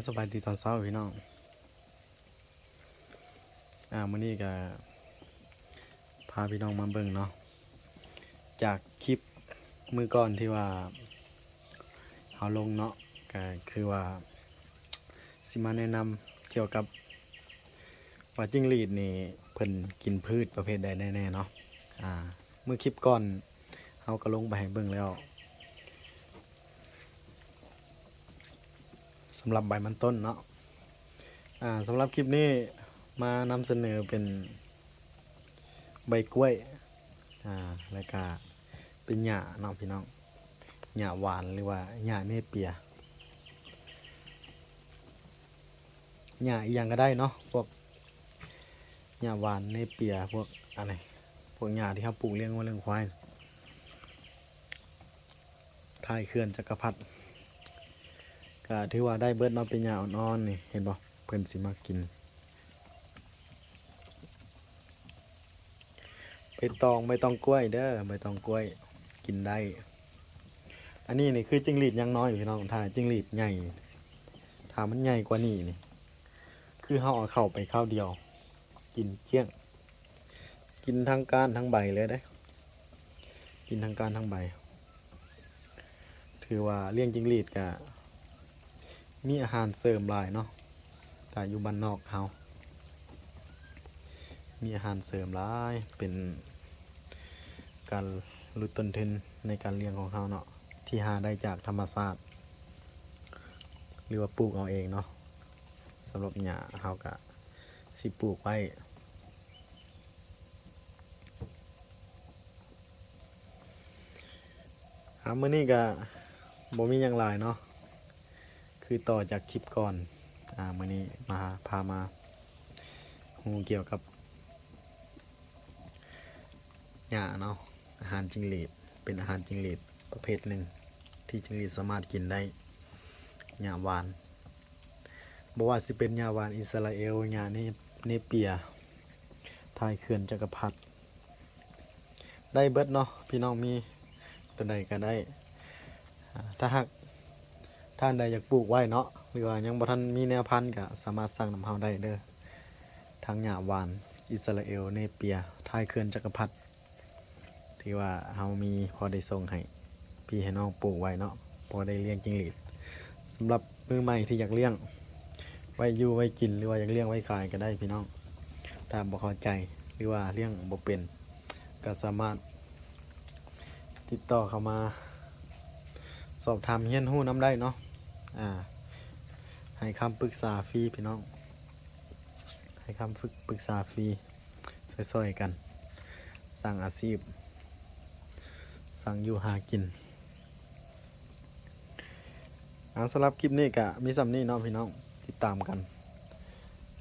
ສະບາຍດີຕອນເຊົ້າພີ່ນ້ອງ. ອາ ມື້ນີ້ກະພາພີ່ນ້ອງມາເບິ່ງເນາະ ຈາກຄລິບມື້ກ່ອນທີ່ວ່າເຮົາລົງເນາະ ກະຄືວ່າຊິມາແນະນຳກ່ຽວກັບວ່າຈິ້ງຫຼີດນີ້ເພິ່ນກິນພືດປະເພດໃດແນ່ໆເນາະ. ອາ ມື້ຄລິບກ່ອນເຮົາກະລົງໄປໃຫ້ເບິ່ງແລ້ວ ສຳລັບໃບມັນຕົ້ນເນາະ. ອາ ສຳລັບຄລິບນີ້ມານຳສະເໜີເປັນໃບກ້ວຍ ອາ ແລ້ວກະເປັນຫຍ້າເນາະພີ່ນ້ອງ ຫຍ້າຫວານ ຫຼືວ່າຫຍ້າເນເປຍ ຫຍ້າອີ່ຫຍັງກະໄດ້ເນາະ ພວກຫຍ້າຫວານ ເນເປຍ ພວກອັນນີ້ ພວກຫຍ້າທີ່ເຮົາປູກລ້ຽງງົວລ້ຽງຄວາຍ ທ້າຍເຂື່ອນຈັກກະພັດ ກະຖືວ່າໄດ້ເບິດເນາະ ເປັນຫຍ້າອ່ອນໆນີ້ ເຫັນບໍ່ ເພິ່ນຊິມັກກິນ ໃບຕອງ ໃບຕອງກ້ວຍເດີ ໃບຕອງກ້ວຍກິນໄດ້. ອັນນີ້ນີ້ຄືຈິ້ງຫຼີດຍັງນ້ອຍຢູ່ພີ່ນ້ອງ ຖ້າຈິ້ງຫຼີດໃຫຍ່ ຖ້າມັນໃຫຍ່ກວ່ານີ້ນີ້ ຄືເຮົາເອົາເຂົ້າໄປຄາວດຽວ ກິນກ້ຽງ ກິນທັງກ້ານທັງໃບເລີຍເດ້ ກິນທັງກ້ານທັງໃບ. ຖືວ່າລ້ຽງຈິ້ງຫຼີດກະມີອາຫານເສີມຫຼາຍເນາະ ຖ້າຢູ່ບ້ານນອກເຮົາ ມີອາຫານເສີມຫຼາຍ ເປັນການຫຼຸດຕົ້ນທຶນໃນການລ້ຽງຂອງເຮົາເນາະ ທີ່ຫາໄດ້ຈາກທຳມະຊາດ ຫຼືວ່າປູກເອົາເອງເນາະ. ສຳລັບຫຍ້າເຮົາກະຊິປູກໄວ້ ອາ ມື້ນີ້ກະບໍ່ມີຫຍັງຫຼາຍເນາະ ຄືຕໍ່ຈາກຄລິບກ່ອນ. ອາ ມື້ນີ້ມາ ພາມາຮູ້ກ່ຽວກັບຫຍ້າເນາະ ອາຫານຈິ້ງຫຼີດ ເປັນອາຫານຈິ້ງຫຼີດປະເພດໜຶ່ງ ທີ່ຈິ້ງຫຼີດສາມາດກິນໄດ້ ຫຍ້າຫວານ ບໍ່ວ່າຊິເປັນຫຍ້າຫວານອິດສະຣາເອວ ຫຍ້າເນ ເນເປຍ ທ້າຍເຂື່ອນຈັກກະພັດ ໄດ້ເບິດເນາະ ພີ່ນ້ອງມີໂຕໃດກະໄດ້. ອາ ຖ້າຫາກທ່ານໃດຢາກປູກໄວ້ເນາະ ຫຼືວ່າຍັງບໍ່ທັນມີແນວພັນ ກະສາມາດສັ່ງນຳເຮົາໄດ້ເດີ ທັງຫຍ້າຫວານອິດສະຣາເອວ ເນເປຍ ທ້າຍເຂື່ອນຈັກກະພັດ ຖືວ່າເຮົາມີພໍໄດ້ສົ່ງໃຫ້ພີ່ໃຫ້ນ້ອງປູກໄວ້ເນາະ ພໍໄດ້ລ້ຽງຈິ້ງຫຼີດ. ສຳລັບມືໃໝ່ທີ່ຢາກລ້ຽງໄວ້ຢູ່ໄວ້ກິນ ຫຼືວ່າຢາກລ້ຽງໄວ້ຂາຍກະໄດ້ພີ່ນ້ອງ ຖ້າບໍ່ເຂົ້າໃຈ ຫຼືວ່າລ້ຽງບໍ່ເປັນ ກະສາມາດຕິດຕໍ່ເຂົ້າມາສອບຖາມຮຽນຮູ້ນຳໄດ້ເນາະ. ອາ ໃຫ້ຄຳປຶກສາຟຣີພີ່ນ້ອງ ໃຫ້ຄຳປຶກສາຟຣີ ຊ່ອຍໆກັນສ້າງອາຊີບ ສ້າງຢູ່ຫາກິນ. ອາ ສຳລັບຄລິບນີ້ກະມີສ່ຳນີ້ເນາະພີ່ນ້ອງ ຕິດຕາມກັນ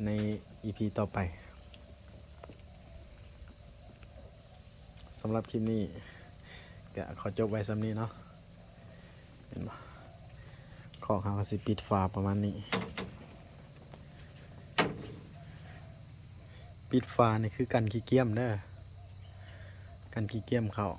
ໃນອີພີຕໍ່ໄປ. ສຳລັບຄລິບນີ້ກະຂໍຈົບໄວ້ສ່ຳນີ້ເນາະ ເຫັນບໍ່ ຄອກເຮົາກະຊິປິດຝາປະມານນີ້. ປິດຝານີ້ຄືກັນຂີ້ກ້ຽມເດີ ກັນຂີ້ກ້ຽມເຂົ້າ.